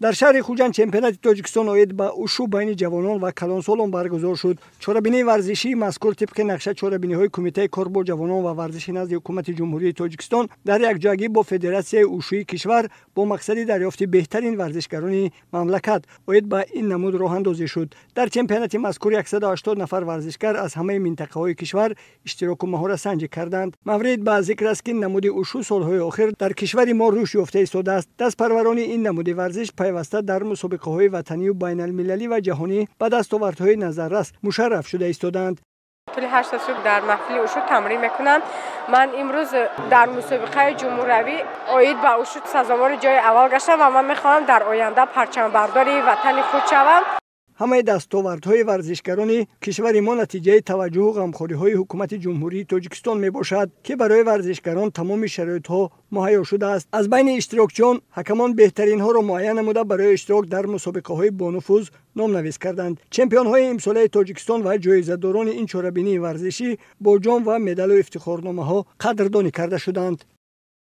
Дар шаҳри Хуҷанд чемпионати Тоҷикистон оид ба ушу байни ҷавонон ва калонсолон баргузор шуд. Чорабинии варзишии мазкур тибқи нақша чорабиниҳои Кумитаи кор бо ҷавонон ва варзиши назди Ҳукумати Ҷумҳурии Тоҷикистон дар якҷоягӣ бо Федератсияи ушӯи кишвар бо мақсади дарёфти беҳтарин варзишгарони мамлакат оид ба ин намуд роҳандозӣ шуд. Дар чемпионати мазкур 180 нафар варзишгар аз ҳамаи минтақаҳои кишвар иштироку маҳоратсанҷӣ карданд. Маврид ба зикр аст, ки намуди ушу солҳои охир дар кишвари мо рушд ёфта истодааст. Дастпарварони ин намуди варзиш пайваста дар мусобиқаҳои ватанию байналмилалӣ ва ҷаҳонӣ ба дастовардҳои назаррас мушарраф шуда истодаанд. Тӯли 8 сол дар маҳфили ушу тамрин мекунам. Ман имрӯз дар мусобиқаи ҷумҳуравӣ оид ба ушу сазовори ҷои аввал гаштам ва ман мехоҳам дар оянда парчамбардори ватани худ шавам. Ҳамаи дастовардҳои варзишгарони кишвари мо натиҷаи таваҷҷӯҳу ғамхориҳои Ҳукумати Ҷумҳурии Тоҷикистон мебошад, ки барои варзишгарон тамоми шароитҳо муҳайё шудааст. Аз байни иштирокчиён ҳакамон беҳтаринҳоро муайян намуда, барои иштирок дар мусобиқаҳои бонуфуз номнавис карданд. Чемпионҳои имсолаи Тоҷикистон ва ҷоизадорони ин чорабинии варзишӣ бо ҷом ва медалу ифтихорномаҳо қадрдонӣ карда шуданд.